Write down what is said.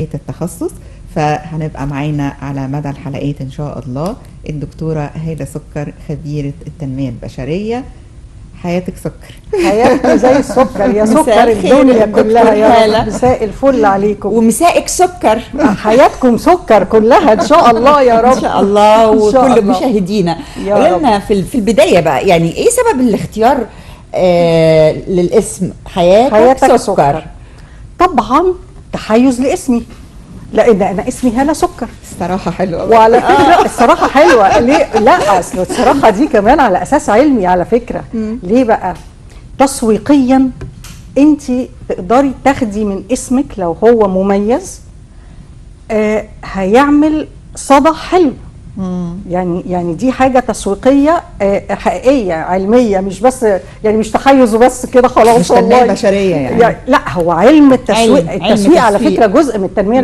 التخصص. فهنبقى معانا على مدى الحلقات إن شاء الله الدكتورة هالة سكر، خبيرة التنمية البشرية. حياتك سكر. حياتكم زي السكر يا مساء سكر الخير الدنيا يا كلها يا هالة. رب. مساء الفل عليكم. ومسائك سكر. حياتكم سكر كلها ان شاء الله يا رب. ان شاء الله. إن شاء وكل الله. مشاهدينا. يا قولي رب. لنا في البداية بقى، يعني ايه سبب الاختيار للاسم حياتك، حياتك سكر؟ سكر. طبعا تحيز لاسمي، لان انا اسمي هالة سكر. الصراحة حلوة. وعلى فكرة الصراحة حلوة ليه؟ لا اصل الصراحة دي كمان على اساس علمي على فكرة. ليه بقى؟ تسويقيا انت تقدري تاخدي من اسمك لو هو مميز، هيعمل صدى حلو. يعني دي حاجة تسويقية حقيقية علمية، مش بس يعني مش تحيز وبس كده خلاص. مش تنمية والله بشرية يعني. لا هو علم التسويق. علم التسويق على تسويق. فكرة جزء من التنمية.